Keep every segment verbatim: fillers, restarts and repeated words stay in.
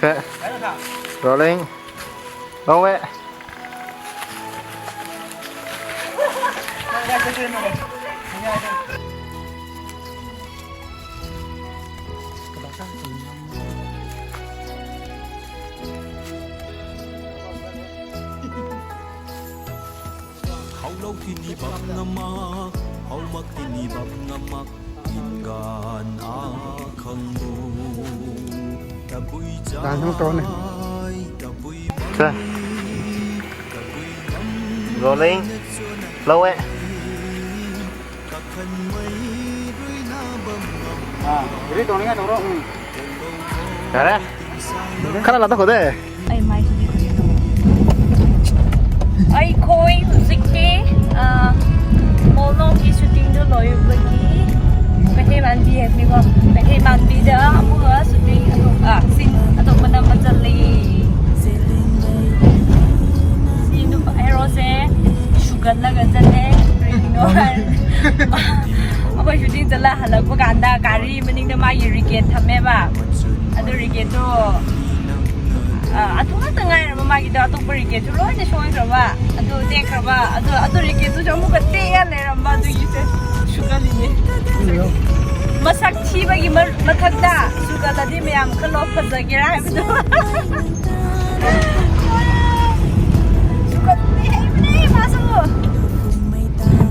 Set. Rolling. Long way. Howlou tini bam ngam mak, how mak tini bam ngam mak, gan a khang bu. Tabui Dan hung tone. Tabui Sa. Rolling. Long way. Ah, ready tone nga tong ro. Hmm. Yare. Khara la ta khou de. ꯑꯩ ꯃꯥꯏꯁꯤꯗꯤ ꯀꯔꯤꯅꯣ? ꯑꯩꯈꯣꯏ ꯍꯧꯖꯤꯛꯇꯤ, ꯑ, ꯃꯣꯜꯅꯣꯒꯤ shootingꯗꯨ ꯂꯣꯏꯕꯒꯤ ꯀꯩꯊꯦꯜ ꯃꯥꯟꯕꯤ ꯍꯥꯏꯕꯅꯤꯀꯣ꯫ ꯀꯩꯊꯦꯜ ꯃꯥꯟꯕꯤꯗ ꯑꯃꯨꯛꯀ shooting ꯑꯇꯣꯞ-, ꯑ, scene ꯑꯇꯣꯞꯄ ꯅꯝꯕ ꯆꯠꯂꯤ꯫ ꯁꯤ ꯅꯨꯄꯥ heroꯁꯦ ꯁꯨꯒꯠꯂꯒ ꯆꯠꯂꯦ꯫ ꯀꯔꯤꯒꯤꯅꯣ ꯍꯥꯏꯔꯗꯤ ꯑꯩꯈꯣꯏ shooting ꯆꯠꯂ ꯍꯜꯂꯛꯄ ꯀꯥꯟꯗ ꯒꯥꯔꯤ ꯃꯅꯤꯡꯗ ꯃꯥꯒꯤ racket ꯊꯝꯃꯦꯕ꯫ ꯑꯗꯨ racketꯇꯣ, ꯑ, ꯑꯗꯨ ꯈꯛꯇ ꯉꯥꯏꯔꯕ ꯃꯥꯒꯤꯗꯣ, ꯑꯇꯣꯞꯄ racketꯁꯨ ꯂꯣꯏꯅ ꯁꯣꯏꯈ꯭ꯔꯕ꯫ ꯑꯗꯨ ꯇꯦꯛꯈ꯭ꯔꯕ, ꯑꯗꯨ, ꯑꯗꯨ racketꯇꯨꯁꯨ ꯑꯃꯨꯛꯀ ꯇꯦꯛꯑ ꯂꯩꯔꯝꯕ, ꯑꯗꯨꯒꯤꯁꯦ ꯁꯨꯒꯠꯂꯤꯅꯦ꯫ ꯃꯁꯛ ꯊꯤꯕꯒꯤ ꯃ-, ꯃꯊꯛꯇ ꯁꯨꯒꯠꯂꯗꯤ ꯃꯌꯥꯝ ꯈꯜꯂꯣ ꯐꯖꯒꯦꯔꯥ ꯍꯥꯏꯕꯗꯣ꯫ ꯁꯨꯒꯠꯂꯤ ꯍꯥꯏꯕꯅꯦ ꯃꯥꯁꯨ꯫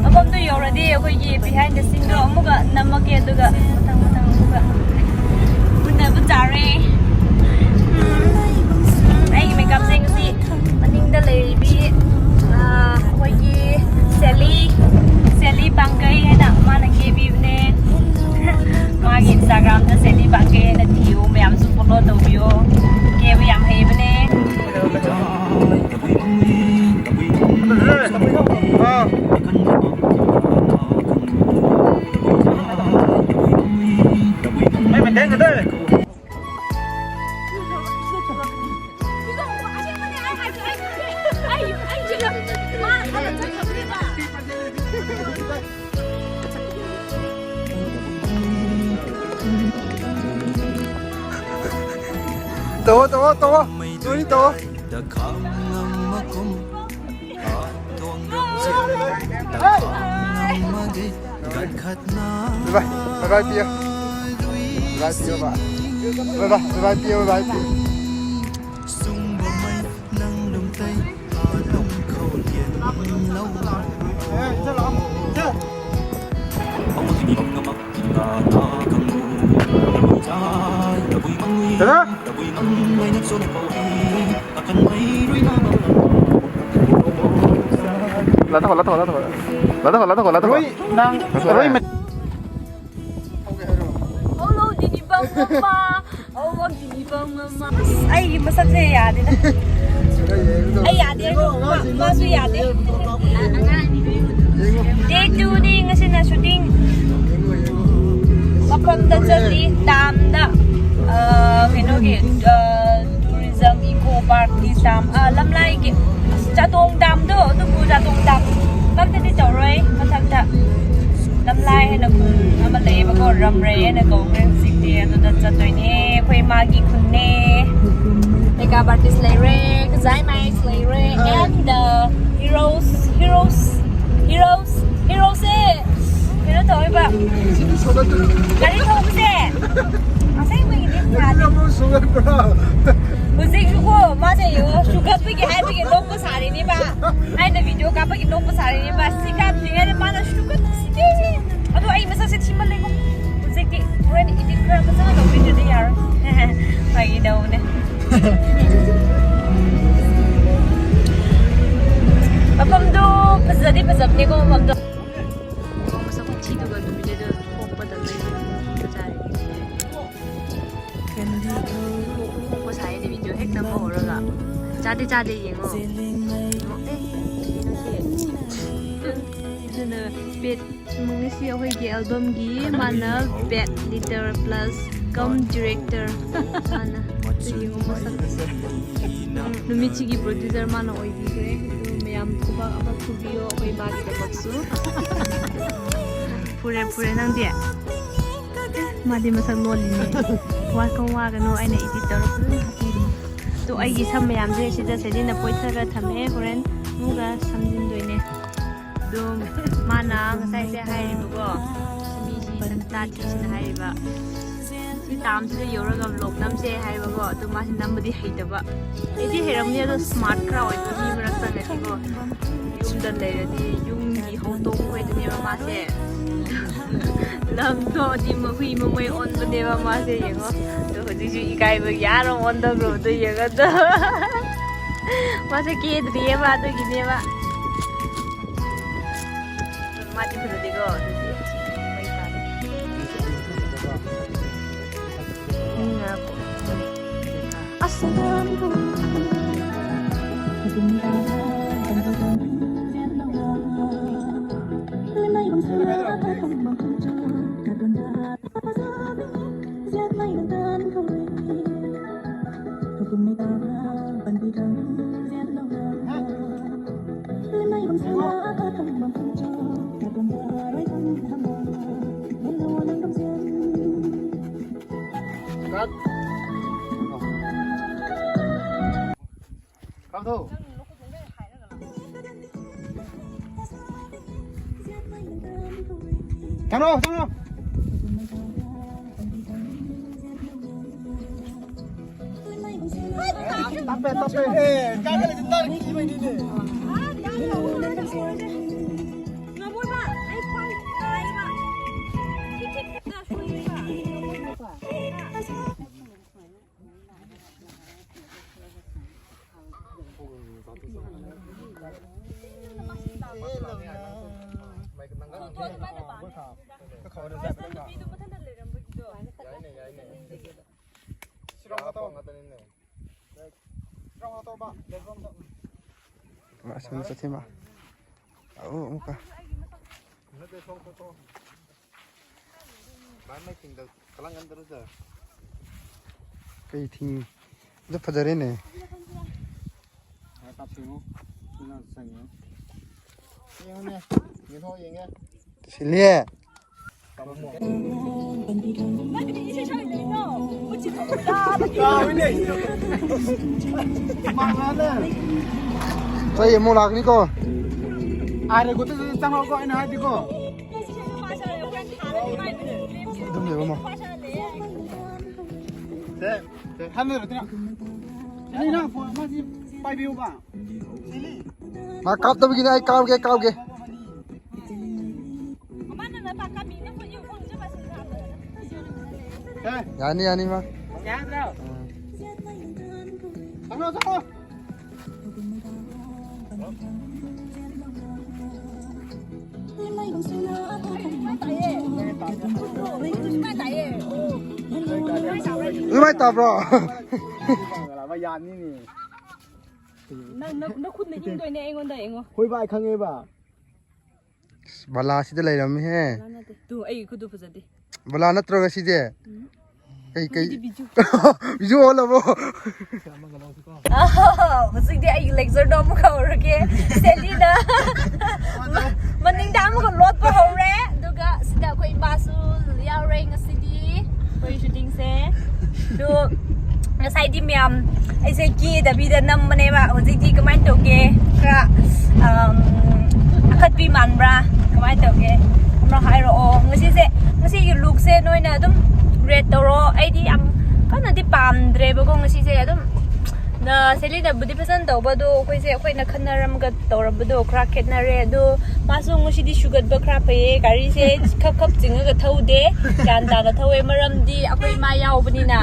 ꯃꯐꯝꯗꯨ ꯌꯧꯔꯗꯤ ꯑꯩꯈꯣꯏꯒꯤ behind the sceneꯗꯣ ꯑꯃꯨꯛꯀ ꯅꯝꯃꯛꯀꯦ, ꯑꯗꯨꯒ ꯃꯊꯪ ꯃꯊꯪ ꯑꯃꯨꯛꯀ ꯎꯅꯕ ꯇꯥꯔꯦ꯫ ꯎꯝ, ꯑꯩꯒꯤ makeupꯁꯦ ꯉꯁꯤ ꯃꯅꯤꯡꯗ ꯂꯩꯔꯤꯕꯤ, ꯑ, ꯑꯩꯈꯣꯏꯒꯤ ꯁꯦꯂꯤ, ꯁꯦꯂꯤ ꯄꯥꯡꯒꯩ ꯍꯥꯏꯅ ꯃꯥꯅ ꯀꯦꯕꯤꯕꯅꯦ꯫ ꯃꯥꯒꯤ Instagramꯗ ꯁꯦꯂꯤ ꯄꯥꯡꯒꯩ ꯍꯥꯏꯅ ꯊꯤꯌꯨ, ꯃꯌꯥꯝꯁꯨ follow ꯇꯧꯕꯤꯌꯣ꯫ ꯀꯦꯕ ꯌꯥꯝ ꯍꯩꯕꯅꯦ꯫ Taw, taw, taw. Tui taw. Bye bye, bye bye, piu. Bye bye, piu, bye. Bye bye, bye bye, piu, bye bye, piu. Dada? Latho, latho, latho. Latho, latho, latho. Rui, nang, Latho, rui eh. Mat- Hello, dini bang mama. Oh, wag dini bang mama. ꯑꯩꯒꯤ ꯃꯁꯛꯁꯦ ꯌꯥꯗꯦꯗ꯫ ꯑꯩ ꯌꯥꯗꯦ, ꯃꯥꯁꯨ ꯌꯥꯗꯦ꯫ Day twoꯅꯤ ꯉꯁꯤꯅ shooting꯫ ꯃꯐꯝꯗ ꯆꯠꯂꯤ, damꯗ, ꯑ, ꯀꯩꯅꯣꯒꯤ, ꯑ, tourism, eco parkꯀꯤ dam, ꯑ, ꯂꯝꯂꯥꯏꯒꯤ, ꯑꯁ, ꯆꯥꯇꯣꯡ damꯗꯣ, ꯑꯗꯨꯕꯨ ꯆꯥꯇꯣꯡ dam ꯈꯛꯇꯗꯤ ꯇꯧꯔꯣꯏ, ꯃꯊꯛꯇ ꯂꯝꯂꯥꯏ ꯍꯥꯏꯅ ꯈꯨꯟ ꯑꯃ ꯂꯩꯌꯦꯕꯀꯣ, ꯔꯝꯔꯩ ꯍꯥꯏꯅ ꯀꯧꯈ꯭ꯔꯦ ꯍꯧꯖꯤꯛꯇꯤ, ꯑꯗꯨꯗ ꯆꯠꯇꯣꯏꯅꯦ꯫ ꯑꯩꯈꯣꯏ ꯏꯃꯥꯒꯤ ꯈꯨꯟꯅꯦ꯫ Makeup artist ꯂꯩꯔꯦ, ꯈꯖꯥꯏ ꯃꯥꯏꯁ ꯂꯩꯔꯦ, and, uh, heroes, heroes, heroes, heroes ꯁꯦ ꯀꯩꯅꯣ ꯇꯧꯋꯦꯕ꯫ ꯒꯥꯔꯤ ꯊꯧꯕꯁꯦ ꯑꯁꯦꯡꯕꯒꯤꯗꯤ ꯌꯥꯗꯦ꯫ ꯍꯧꯖꯤꯛꯁꯨꯀꯣ, ꯃꯥꯁꯦ ꯌꯦꯡꯉꯣ, ꯁꯨꯒꯠꯄꯒꯤ ꯍꯥꯏꯕꯒꯤ ꯅꯣꯛꯄ ꯁꯥꯔꯤꯅꯦꯕ꯫ ꯑꯩꯅ video ꯀꯥꯞꯄꯒꯤ ꯅꯣꯛꯄ ꯁꯥꯔꯤꯅꯦꯕ꯫ ꯁꯤ ꯀꯥꯞꯇ꯭ꯔꯤꯉꯩꯗ ꯃꯥꯅ ꯁꯨꯒꯠꯄꯁꯤꯗꯤ꯫ ꯑꯗꯣ ꯑꯩ ꯃꯁꯛꯁꯦ ꯊꯤꯃꯜꯂꯦꯀꯣ꯫ ꯍꯧꯖꯤꯛꯇꯤ ꯍꯣꯔꯦꯟ edit ꯈꯔ ꯐꯖꯅ ꯇꯧꯕꯤꯗ꯭ꯔꯗꯤ ꯌꯥꯔꯣꯏ꯫ ꯐꯥꯒꯤ ꯇꯧꯕꯅꯦ꯫ ꯃꯐꯝꯗꯣ ꯐꯖꯗꯤ ꯐꯖꯕꯅꯦꯀꯣ, ꯃꯐꯝꯗꯣ꯫ ꯃꯁꯛ ꯈꯨꯊꯤꯗꯨꯒ ꯅꯨꯃꯤꯠꯇꯨꯗ ꯊꯣꯛꯄꯗ ꯂꯩ꯫ ꯐꯖꯔꯦ꯫ ꯊꯣꯛꯄ ꯁꯥꯏꯅꯦ video ꯍꯦꯛ ꯅꯝꯕ ꯍꯧꯔꯒ꯫ ꯆꯥꯗꯦ, ꯆꯥꯗꯦ, ꯌꯦꯡꯉꯣ꯫ ꯑꯦ, ꯀꯩꯅꯣꯁꯦ꯫ ꯑꯗꯨꯅ pet ꯁꯨꯃꯪꯅꯤꯁꯤ ꯑꯩꯈꯣꯏꯒꯤ albumꯒꯤ ꯃꯥꯅ pet leader plus cum director ꯃꯥꯅ꯫ ꯑꯗꯨꯒꯤ ꯃꯁꯛ ꯅꯨꯃꯤꯠꯁꯤꯒꯤ producer ꯃꯥꯅ ꯑꯣꯏꯕꯤꯈ꯭ꯔꯦ꯫ ꯑꯗꯨ ꯃꯌꯥꯝ ꯈꯨꯕꯥꯛ ꯑꯃ ꯈꯨꯕꯤꯌꯣ ꯑꯩꯈꯣꯏ ꯏꯃꯥꯒꯤꯗꯃꯛꯁꯨ꯫ ꯐꯨꯔꯦ, ꯐꯨꯔꯦ ꯅꯪꯗꯤ꯫ ꯃꯥꯗꯤ ꯃꯁꯛ ꯂꯣꯜꯂꯤꯅꯦ꯫ ꯋꯥ ꯀꯧ ꯋꯥꯒꯅꯨ, ꯑꯩꯅ edit ꯇꯧꯔꯒ ꯐꯖꯅ ꯍꯥꯞꯄꯤꯒꯅꯤ꯫ ꯑꯩꯒꯤ ꯁꯝ ꯃꯌꯥꯝꯁꯦ ꯁꯤꯗ ꯁꯦꯂꯤꯟꯅ ꯄꯣꯏꯊꯔ ꯊꯝꯃꯦ, ꯍꯣꯔꯦꯟ ꯑꯃꯨꯛꯀ ꯁꯝꯖꯤꯟꯗꯣꯏꯅꯦ꯫ ꯑꯗꯨꯝ ꯃꯥꯅ ꯉꯁꯥꯏꯁꯦ ꯍꯥꯏꯔꯤꯕꯀꯣ, ꯃꯤꯁꯤ ꯁꯝꯇꯥ ꯊꯤꯁꯤꯅ ꯍꯥꯏꯔꯤꯕ꯫ ꯁꯤ ꯇꯥꯝꯁꯤꯗ ꯌꯧꯔꯒ vlog ꯅꯝꯁꯦ ꯍꯥꯏꯕꯀꯣ, ꯑꯗꯨ ꯃꯥꯁꯤ ꯅꯝꯕꯗꯤ ꯍꯩꯇꯕ꯫ ꯑꯩꯗꯤ ꯍꯩꯔꯝꯅꯤ, ꯑꯗꯣ smart ꯈꯔ ꯑꯣꯏꯕ ꯃꯤ ꯃꯔꯛ ꯆꯪꯉꯗꯤꯀꯣ, ꯌꯨꯝꯗ ꯂꯩꯔꯗꯤ ꯌꯨꯝꯒꯤ ꯍꯧꯗꯣꯡ ꯈꯣꯏꯗꯨꯅꯦꯕ ꯃꯥꯁꯦ꯫ ꯂꯝ ꯊꯣꯛꯑꯗꯤ ꯃꯍꯨꯏ ꯃꯃꯩ ꯑꯣꯟꯕꯅꯦꯕ ꯃꯥꯁꯦ, ꯌꯦꯡꯉꯣ꯫ ꯑꯗꯣ ꯍꯧꯖꯤꯛꯁꯨ ꯏꯀꯥꯏꯕꯒꯤ ꯌꯥꯔꯣ ꯑꯣꯟꯊꯣꯛꯈ꯭ꯔꯕꯗꯣ ꯌꯦꯡꯉꯣ ꯑꯗꯣ꯫ ꯃꯥꯁꯦ ꯀꯦꯗ꯭ꯔꯤꯌꯦꯕ, ꯑꯗꯨꯒꯤꯅꯦꯕ꯫ ꯃꯥꯗꯤ ꯐꯖꯗꯦꯀꯣ, ꯑꯗꯨꯗꯤ ꯃꯩ ꯇꯥꯔꯦ꯫ ꯎꯝ, ꯉꯥꯏꯈꯣ꯫ ꯑꯁ꯫ Cut. Cut. Thangno, thangno. Tape, tape. Eh, kaka le tar ki mai ni ne. Ba, sum sa thima. Au, muka. Bai mai thing da kalang gan da ru da. Kai thing da phajare ne. Ai, tap thing o. Ina sang o. Yeng ne. Yeng ho, yeng e. Silie. Chai mo lak ni ko. Are ko te chang ko ina hai di ko. Dum le mo. Te, te, han le tina. Ni na phone ma si pai biu ba. Ma kap ta bigin ai kau ge, kau ge. Hey. Yani, yani ma. Thangno, thangno. Lumai ta bro. Nang, nang, nakhut na ying doi ne, ꯑꯩꯉꯣꯟꯗ ꯌꯦꯡꯉꯣ꯫ Hui bai khang e ba. Bala sida leirami he. Bala nate. Tu, ꯑꯩꯒꯤ ꯈꯨꯠꯇꯨ ꯐꯖꯗꯦ꯫ Bala ꯅꯠꯇ꯭ꯔꯣ ꯁꯤꯗꯤ? ꯎꯝ꯫ ꯀꯩ, ꯀꯩ? ꯑꯩꯗꯤ ꯕꯤꯖꯨ꯫ ꯕꯤꯖꯨ ꯑꯣꯜꯂꯕꯣ? ꯑꯍꯣ, ꯍꯧꯖꯤꯛꯇꯤ ꯑꯩꯒꯤ lecture ꯗꯣ ꯑꯃꯨꯛ ꯍꯧꯔꯒꯦ꯫ ꯁꯦꯂꯤꯅ ꯃꯅꯤꯡꯗ ꯑꯃꯨꯛꯀ ꯂꯣꯠꯄ ꯍꯧꯔꯦ꯫ ꯑꯗꯨꯒ ꯁꯤꯗ ꯑꯩꯈꯣꯏ ꯏꯃꯥꯁꯨ ꯌꯥꯎꯔꯦ ꯉꯁꯤꯗꯤ꯫ ꯑꯩꯈꯣꯏ shooting ꯁꯦ꯫ ꯑꯗꯨ ꯉꯁꯥꯏꯗꯤ ꯃꯌꯥꯝ ꯑꯩꯁꯦ ꯀꯦꯗꯕꯤꯗ ꯅꯝꯕꯅꯦꯕ꯫ ꯍꯧꯖꯤꯛꯇꯤ ꯀꯃꯥꯏꯅ ꯇꯧꯒꯦ? ꯈꯔ, ꯑꯝ, ꯑꯈꯠꯄꯤ ꯃꯥꯟꯕ꯭ꯔꯥ? ꯀꯃꯥꯏꯅ ꯇꯧꯒꯦ? ꯑꯃꯔꯛ ꯍꯥꯏꯔꯛꯑꯣ꯫ ꯉꯁꯤꯁꯦ, ꯉꯁꯤꯒꯤ look ꯁꯦ ꯅꯣꯏꯅ ꯑꯗꯨꯝ rate ꯇꯧꯔꯣ꯫ ꯑꯩꯗꯤ ꯌꯥꯝ ꯀꯟꯅꯗꯤ ꯄꯥꯝꯗ꯭ꯔꯦꯕꯀꯣ ꯉꯁꯤꯁꯦ꯫ ꯑꯗꯨꯝ ꯅ ꯁꯦꯂꯤꯅꯕꯨꯗꯤ ꯐꯖꯅ ꯇꯧꯕ, ꯑꯗꯣ ꯑꯩꯈꯣꯏꯁꯦ, ꯑꯩꯈꯣꯏꯅ ꯈꯟꯅꯔꯝꯒ ꯇꯧꯔꯝꯕꯗꯣ ꯈꯔ ꯈꯦꯠꯅꯔꯦ꯫ ꯑꯗꯣ ꯃꯥꯁꯨ ꯉꯁꯤꯗꯤ ꯁꯨꯒꯠꯄ ꯈꯔ ꯐꯩꯌꯦ꯫ ꯒꯥꯔꯤꯁꯦ ꯈꯞ ꯈꯞ ꯆꯤꯡꯉꯒ ꯊꯧꯗꯦ, ꯒ꯭ꯌꯥꯟ ꯇꯥꯅ ꯊꯧꯋꯦ꯫ ꯃꯔꯝꯗꯤ ꯑꯩꯈꯣꯏ ꯏꯃꯥ ꯌꯥꯎꯕꯅꯤꯅ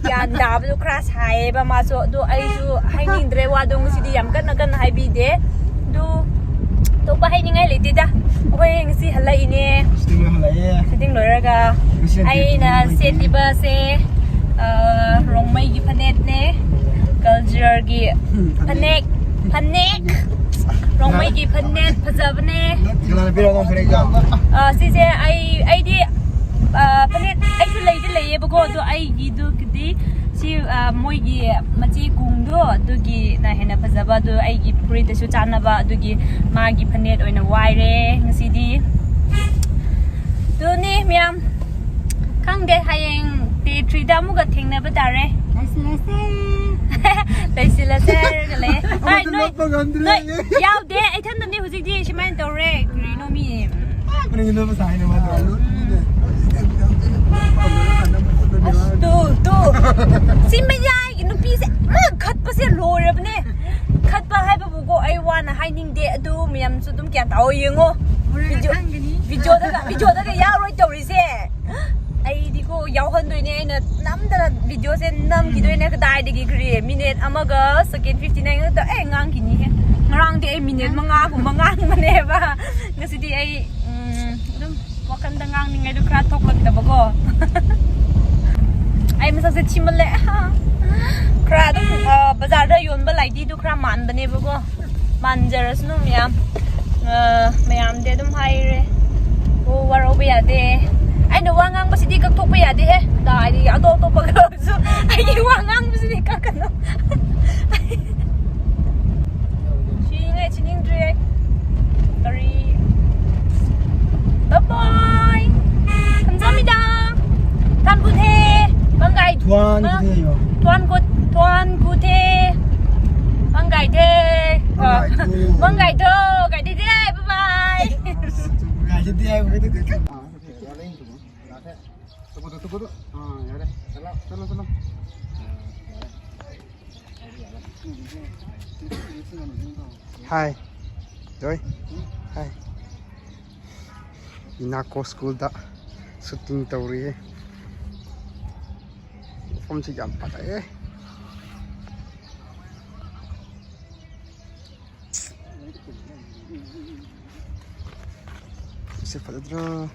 ꯒ꯭ꯌꯥꯟ ꯇꯥꯕꯗꯣ ꯈꯔ ꯁꯥꯏꯌꯦꯕ ꯃꯥꯁꯨ꯫ ꯑꯗꯣ ꯑꯩꯁꯨ ꯍꯥꯏꯅꯤꯡꯗ꯭ꯔꯦ ꯋꯥꯗꯣ, ꯉꯁꯤꯗꯤ ꯌꯥꯝ ꯀꯟꯅ ꯀꯟꯅ ꯍꯥꯏꯕꯤꯗꯦ꯫ ꯑꯗꯨ ꯑꯇꯣꯞꯄ ꯍꯥꯏꯅꯤꯡꯉꯥꯏ ꯂꯩꯇꯦꯗ꯫ ꯑꯩꯈꯣꯏ ꯉꯁꯤ ꯍꯜꯂꯛꯏꯅꯦ꯫ Shooting ꯂꯣꯏ ꯍꯜꯂꯛꯑꯦ꯫ Shooting ꯂꯣꯏꯔꯒ ꯉꯁꯤ ꯑꯩꯅ ꯁꯦꯠꯂꯤꯕꯁꯦ, ꯑ, ꯔꯣꯡꯃꯩꯒꯤ ꯐꯅꯦꯛꯅꯦ꯫ Culture ꯒꯤ ꯐꯅꯦꯛ, ꯐꯅꯦꯛ꯫ ꯔꯣꯡꯃꯩꯒꯤ ꯐꯅꯦꯛ ꯐꯖꯕꯅꯦ꯫ ꯀꯅꯥꯅ ꯄꯤꯔꯛꯄ ꯐꯅꯦꯛꯅꯣ? ꯑ, ꯁꯤꯁꯦ ꯑꯩ, ꯑꯩꯗꯤ, ꯑ, ꯐꯅꯦꯛ ꯑꯩꯁꯨ ꯂꯩꯗꯤ ꯂꯩꯌꯦꯕꯀꯣ, ꯑꯗꯣ ꯑꯩꯒꯤꯗꯨꯒꯤꯗꯤ ꯁꯤ, ꯑ, ꯃꯣꯏꯒꯤ ꯃꯆꯦ ꯀꯨꯡꯗꯣ, ꯑꯗꯨꯒꯤꯅ ꯍꯦꯟꯅ ꯐꯖꯕ, ꯑꯗꯨ ꯑꯩꯒꯤ ꯐꯨꯔꯤꯠꯇꯁꯨ ꯆꯥꯟꯅꯕ, ꯑꯗꯨꯒꯤ ꯃꯥꯒꯤ ꯐꯅꯦꯛ ꯑꯣꯏꯅ ꯋꯥꯏꯔꯦ ꯉꯁꯤꯗꯤ꯫ ꯑꯗꯨꯅꯤ ꯃꯌꯥꯝ, ꯈꯪꯗꯦ, ꯍꯌꯦꯡ day three ꯗ ꯑꯃꯨꯛꯀ ꯊꯦꯡꯅꯕ ꯇꯥꯔꯦ꯫ ꯂꯩꯁꯤꯜꯂꯁꯦ꯫ Sila sir ka le. Ai, nui, nui, yau de, ai than ni huzik di, shimai tau re, kuri no mi. Kuri no mi sai na ma tau. Tu, tu. Simei yai, nupi se, ma khat pa se lo re ne. Khat pa hai pa bu ko, ai wan hai ning de, adu, mayam su tum kya tau yeng o. Video, video da, video da, yau roi tau ri se. Ai di ko yau han dui ne, na nam da video se nam ki dui ne, kadai di ki kri, minute ama ga second fifty nine ta, eh, ngang ki ni he. Ngarang di ai minute manga ko mangang ma ne ba. Ngasi di ai, um, dum wakan da ngang ni ngai du kra thok lak da ba ko. Ai masa se chim le. Kra dum, uh, bazar da yon ba lai di du kra man ba ne ba ko. Manzar sunu mayam. Uh, mayam de dum hai re. O, waro ba ya de. Ai na wangang ba si di kak thok ba ya de he. Dai di, ado to pa ka su. Ai wangang ba si di kak kanu. Si ngai chining dre. Tari. Bye bye. Kamsamida. Tan ku the. Bang gai. Tuan ku the yo. Tuan ku, tuan ku the. Bang gai the. Bang gai thu. Bang gai thu. Gai the de. Bye bye. Gai the de. Gai the de. Tuku, tuku, tuku. Ah, yare. Chalo, chalo, chalo. Hi. Doi. Hi. Inako school da shooting tau ri e. Form si yam pat e. Se padra.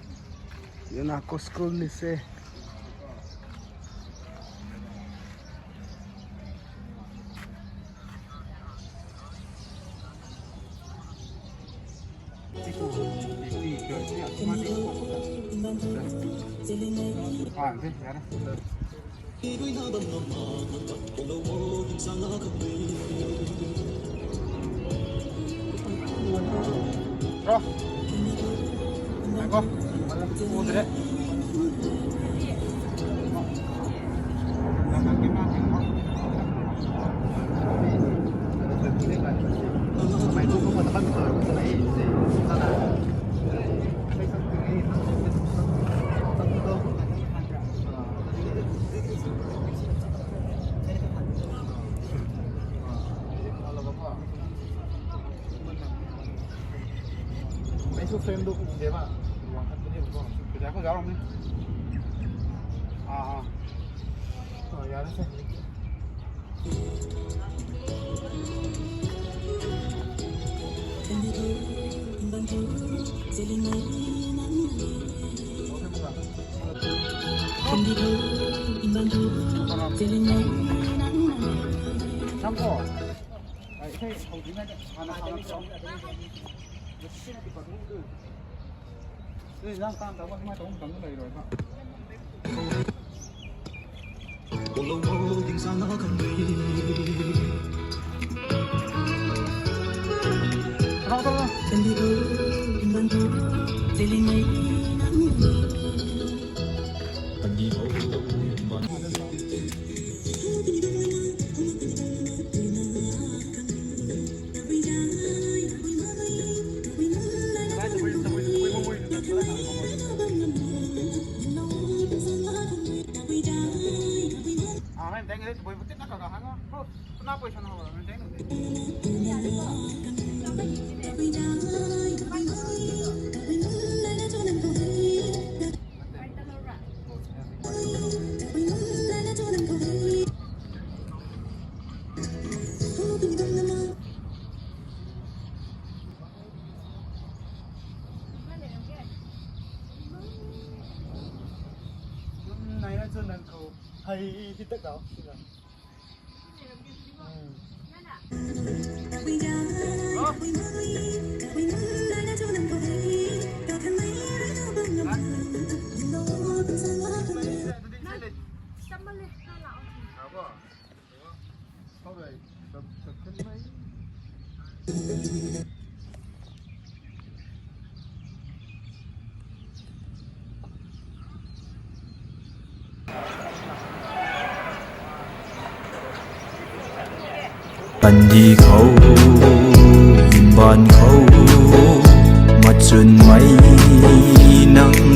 Inako school ni se. Ai su frame du kum de ba. Wang khat de ko. Kida ko jaw ni. Ah, ah. Oh, ya se. Kandih khou, mbaanv khou, machunmei nang